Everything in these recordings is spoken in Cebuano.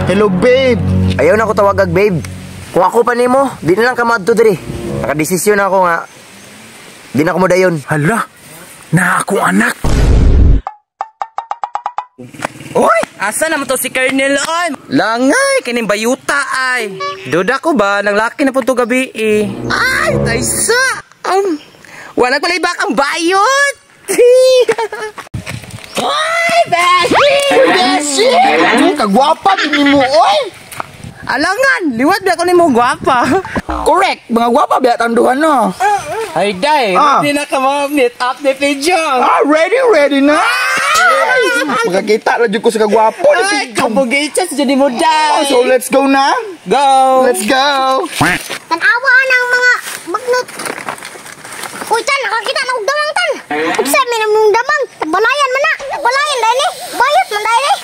Hello, babe. Ayaw na ko tawagag, babe. Kung ako pa nimo, di na lang ka maadto diri. Nakadesisyon ako nga di na ko modayon. Hala, na akong anak. Uy, asa naman to si Colonel oy? Langay kining bayuta ay. Duda ko ba nang laki na po to gabi eh. Ay, taysa. Wala pala ibak ang bayot. Ay, Beshi! Beshi! Kagwapa din mo, oy! Alangan, liwat ba ako nimo gwapa? Correct, mga gwapa biya tanduhan no. Ay, day, ready na ka meet up ni Pidjong. Ah, ready, ready na. Makakita na dyan ko sa kagwapo ni Ay, Pidjong. kabugay chance dyan mo, day. Oh, so let's go na. Go. Let's go. Tanawa ng mga bagnot. Uy, tan, nakakita na og damang tan. Unsa may namong damang? Balayan man na. Balayan dahil eh. Bayot man dahil eh.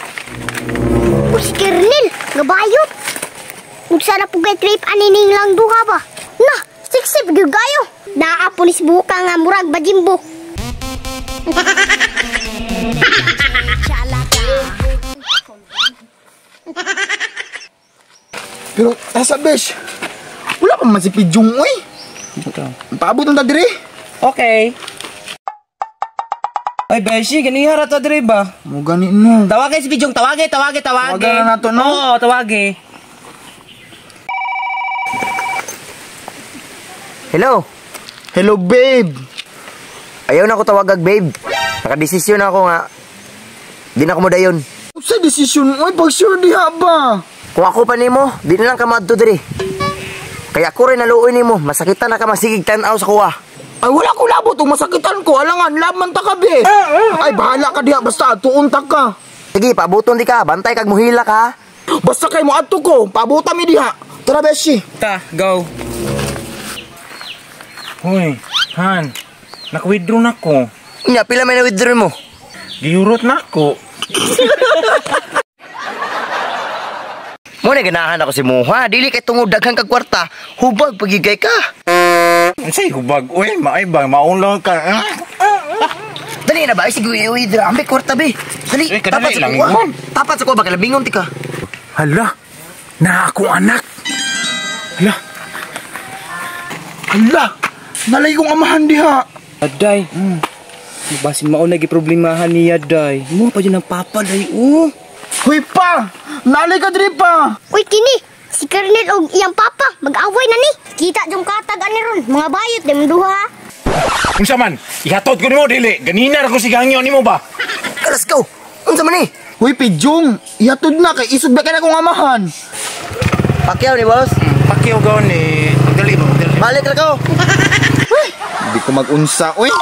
Uy, si Kernel, gabayot. Unsa na pugay trip anining lang duha ba? Na, sexy gyud kayo. Naa pulis buka nga murag bajimbo. Pero, asa besh? Wala pa man si Pidjong, oy. Paabot ang ta diri. Okay. Ay, Beshi, ganiha ra to diri ba? Mo gani no. Tawagin si Pidjong, tawagi, tawagi, tawagi. Tawagan na nato, no? Oo, tawagi. Hello. Hello, babe. Ayaw na ko tawagag, babe. Nakadesisyon ako nga di na ko modayon. Unsa desisyon, oy? Pag sure diha ba? Kung ako pa nimo, di na lang ka maadto diri. Kaya ako rin naluoy nimo, masakitan na ka masigig tan-aw sa kuha. Ay, wala ko labot. Kung masakitan ko, alangan, laman ta ka, be. Ay, bahala ka diha. Basta, tuon ta ka. Sige, paabuton di ka. Bantay kag muhila ka. Basta kay mo adto ko, paabutan mi diha. Tara, beshi. Ta, go. Hoy, Han, nak-withdraw na ko. Nya, pila may na-withdraw mo? Giurot na ko. Mo na ganahan ako si Muha. Dili kay tungod daghan kag kwarta, hubag pagigay ka. Unsay hubag? Uy, maay ba? Maon lang ka. Ah? Dali na ba? Ay, sige, i-withdraw. Ambi kwarta be. Dali, Uy, kadali tapat sa lang kuha. yun. Tapat sa kuha, baka labingon ti ka. Hala, na akong anak. Hala, Hala, nalay kong amahan diha. Aday. Basin mao nagi problemahan niya, day. Mo pa dyan ang papa, day, oh. Hoy pa, nalay ka diri pa. Uy, kini, si Kernel og iyang papa, mag-away na ni. Kita jong katag ani ron, mga bayot dem duha. Unsa man? Ihatod ko nimo dili. Ganina ra ko si gangyo nimo ba? Let's go. Unsa man ni? Hoy, Pidjong, ihatod na kay isog ba ka na kong amahan. Pakyaw ni boss. Pakyaw gaw ni. Magdali ba? Magdali. Balik ra ko. Hindi ko mag-unsa, oy.